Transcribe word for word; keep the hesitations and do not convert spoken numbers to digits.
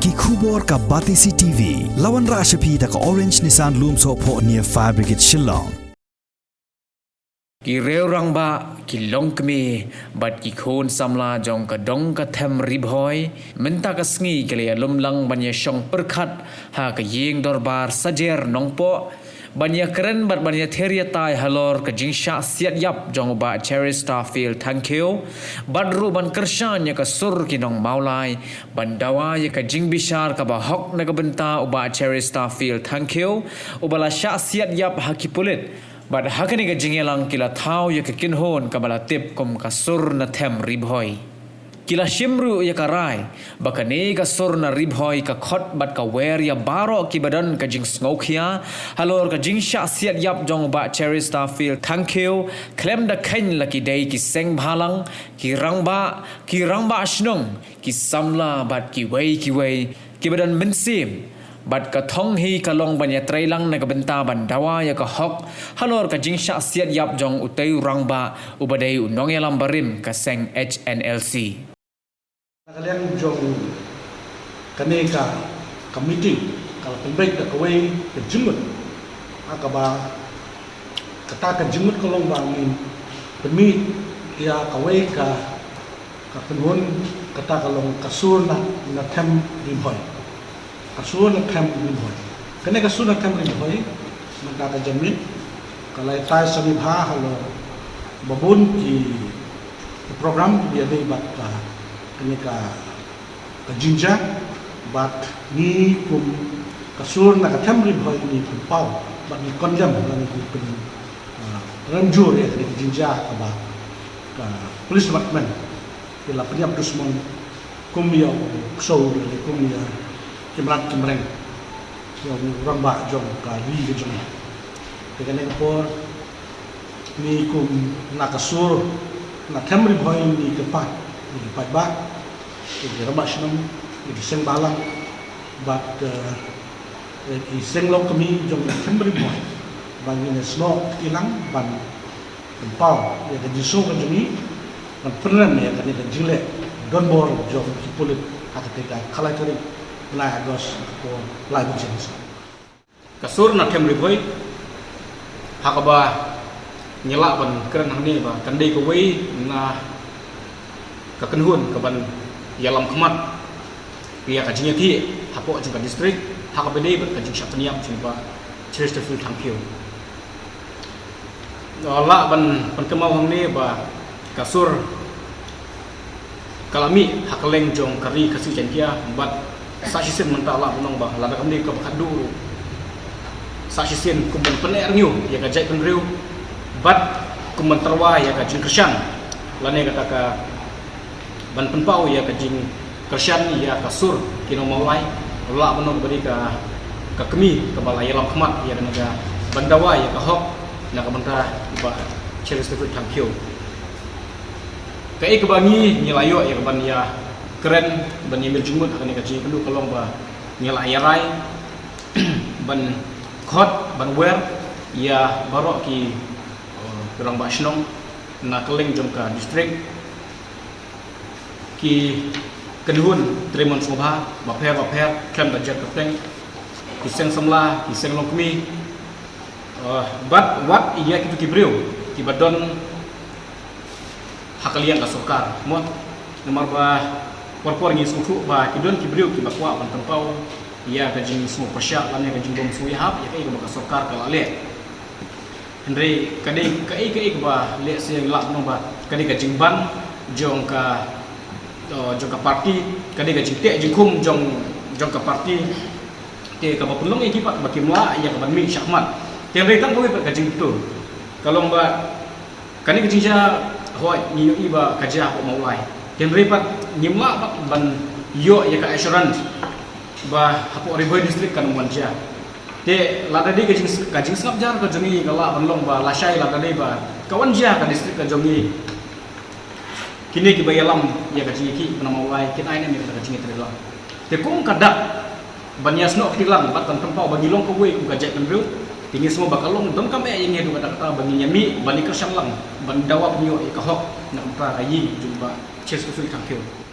Ki khubor ka Batesi T V. La wanrah sha phi da ka Orange Nissan Lumsohphoh near Fire Brigade Shillong. Ki riew rangbah, ki longkmie bad ki khun samla jong ka dong ka them Ri Bhoi, mynta ka sngi ki la ïalum lang ban ïashong pyrkhat ha ka ïing dorbar Sajer Nongpoh, ban ïakren bad ban ïathir ïatai halor ka jingshah siat ïap jong u Bah Cheristerfield Thangkhiew, bad ruh ban kyrshan ïa ka sur ki nong Mawlai, ban dawa ïa ka jingbishar kaba hok na ka bynta u Bah Cheristerfield Thangkhiew, uba la shah siat ïap ha ki pulit. Bad ha kane ka jingïalang ki la thaw ïa ka kynhun kaba la tip kum ka Sur na Them Ri Bhoi. Ki la shim ruh ïa ka rai ba kane ka Sur na Ri Bhoi ka khot bad ka wer ïa baroh kiba don ka jingsngewkhia halor ka jingshah siat ïap jong u Bah Cheristerfield Thangkhiew, khlem da kheiñ la ki dei ki seng bhalang, ki rangbah, ki rangbah shnong, ki samla bad kiwei kiwei kiba don mynsiem. Bad ka thong hi ka long ban ïatreilang na ka bynta ban dawa ïa ka hok halor ka jingshah siat ïap jong utei u rangbah uba dei u nongïalam barim ka seng H N L C. Na ka liang jong kane ka, ka meeting ka la pynbeit da kawei ka jingmut, ha kaba kata ka jingmut ka long ba ngin pynmih ïa kawei ka, ka kynhun, kata ka long ka Sur na, na Them Ri Bhoi. Ka Sur na Them Ri Bhoi. Kane ka Sur na Them Ri Bhoi, mynta ka janmiet ka la ïatai sani bha halor ba bun ki, ki program kiba ïadei bad ka, kane ka, ka jingjia, bad ngi kum ka Sur na ka Them Ri Bhoi ngi pynpaw bad ngi condemn lane ngi pyn, ah, rem jur ïa kane ka jingjia kaba ka police department ki la pynïap dusmon kum ïa u ksew lane kum ïa ki mrad ki mreng ïa u rangbah jong ka ri ka jong ngi. Te kane ka por ngi kum na ka Sur na Them Ri Bhoi ngi kyrpad ïa ki paidbah, ïa ki rangbah shnong, ïa ki seng bhalang bad, eh, ïa ki seng longkmie jong ka Them Ri Bhoi ba ngin ïasnoh kti lang ban pynpaw ïa ka jingsngew ka jong ngi, ban pynrem ïa kane ka jingleh donbor jong ki pulit ha kata ka khatlai tarik bnai August, ha ka por lai baje. Ka Sur na Them Ri Bhoi, ha kaba ngi lah ban kren hangne ba kan dei kawei na ka kynhun kaban ïalam khmat ïa ka jingïakhih hapoh jong ka district, ha kaba dei bad ka jingshah pynïap jong u Bah Cheristerfield Thangkhiew. Lah ban pynkynmaw hangne ba ka Sur ka la mih ha kylleng jong ka ri Khasi Jaiñtia bad sa shisien mynta lah ban ong ba lada kam dei kaba khadduh ruh, sa shisien kum ban pyneh rngiew ïa ka jaitbynriew bad kum ban tyrwa ïa ka jingkyrshan lane kata ka ban pynpaw ïa ka jingkyrshan ïa ka Sur ki nong Mawlai, lah ban ong ba dei ka, ka kmie kaba la ïalam khmat ïa kane ka ban dawa ïa ka hok na ka bynta u Bah Cheristerfield Thangkhiew. Kaei kaba ngi, ngi la ïoh ïa kaban ïakren ban ïamir jingmut ha kane ka jingïakynduh ka long ba ngi la ïa rai ban khot, ban wer ïa baroh ki, eh, rangbah shnong na kylleng jong ka district, ki kynhun trei mon sngewbha bapher bapher, khlem da jer kyrteng, ki seng samla, ki seng longkmie, eh, bad wat ïa kito ki briew kiba don ha ka liang ka sorkar, mo. Namar ba por por ngi sngewthuh ba ki don ki briew kiba kwah ban pynpaw ïa ka jingsngew pyrshah lane ka jingbym sngewhap ïa kaei kaba ka sorkar ka la leh. Hynrei ka dei kaei kaei kaba lehse lah ban ong ba ka dei ka jingban jong ka, eh, jong ka party, ka dei ka jingteh jingkhum jong, jong ka party. Te kaba pynlong ïa ki pat ba kim lah ïa kaban mih shakhmat. Te hynrei tang kawei pat ka jingkyntu ka long ba kane ka jingjia, hooid ngi ïohi ba ka jia hapoh Mawlai. Te hynrei pat ngim lah pat ban ïoh ïa ka assurance ba hapoh Ri Bhoi District kan ym wan jia. Te lada dei ka jing, ka jingsngap jar ka jong ngi ka lah ban long ba lashai lada dei ba ka wan jia ka district ka jong ngi, kine kiba ïalam ïa ka jingïakhih na Mawlai kin ai ne em ïa ka jingïatreilang. Te kum ka dak ban ïasnoh kti lang bad ban pynpaw ba ngi long kawei kum ka jaitbynriew, te ngi sngew ba ka long donkam eh ïa ngi haduh katta katta ba ngin ïamih ban ïakyrshan lang ban dawa pynïoh ïa ka hok na ka bynta ka ïing jong u Bah Cheristerfield Thangkhiew.